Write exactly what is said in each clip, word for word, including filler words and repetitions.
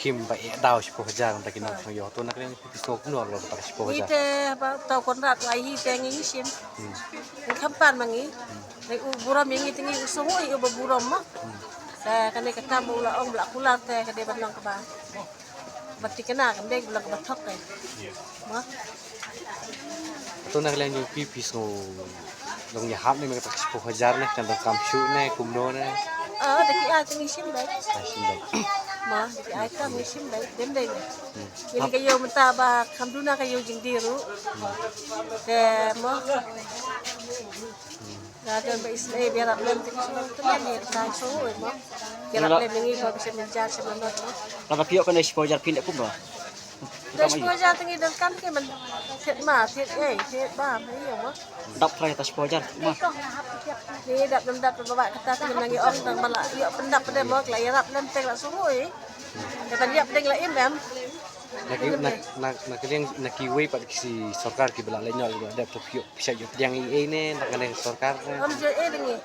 Kim ba eh daw shiphew hajar nda ki nongshong ïoh. To na ka liang phi sngew kumno la kata ka shiphew hajar? Ngi te ba taw Konrad wa hi te ngi ngi shim. Hmm. Ngi khampan ma ngi. Hmm. Ngi u burom ïa ngi te ngi u sngew ïa u ba burom ma. Hmm. Te kane ka kam u la ong ba la kular te ka dei ban long kaba, ba thikna kam dei ba long kaba thok te. Ma. To na ka liang jong phi, phi sngew dang ïahap ne, me kata ka shiphew hajar ne, kan donkam shuh ne, kumno ne? Ah, da ki ai te ngi shim beit. Ah, shim beit. Ma, da ki ai te ngi shim beit, dem dei ne. Hmm. Ngi ka ïew mynta ba kham duna ka ïew jingdie ruh. Hmm. Te mo. Hmm. Nga don ba isynei ba ïarap lem te ki shu tyngen ïa ka shu mo. Ïarap lem ïa ngi ba shu mynjur shu mynot mo. Lada phi ïoh kane shiphew hajar phin leh kumno? Te shiphew hajar te ngi donkam ki man thied ma thied ei thied ba ma ïa mo. Dap trai ta shiphew hajar ma. Ngi dap dam dap ba ba kata te ngi nang ïa ong tang ba la ïoh pyndap de mo la ïarap lem te la shu mo. Te ban ïap deng la im em. Na ki, na, na, na ki liang, na kiwei pat ki sorkar kiba la leit noh, kiba la dep to phi ïoh, phi sa ïoh pdiang ei ei ne na kane ka sorkar ne? Ym ju ei dang ei.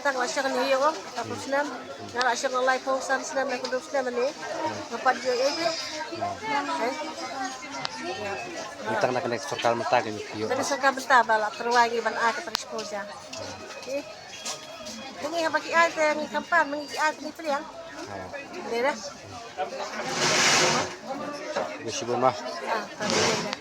Tang la shong ne ïoh, ta phew snem. Nga la shong laiphew san snem, laiphew hynriew snem ne. Nga pat ju ei ei. Eh? Ïa. Tang na kane ka sorkar mynta ka ïoh. Kane ka sorkar mynta ba la tyrwa ngi ban ai kata ka shiphew hajar. Eh? Te ngi haba ki ai te ngi khampan, ma ngi ki ai te ngi pdiang. Ah. Dei da. Khublei shibun ma. Ah, khublei da.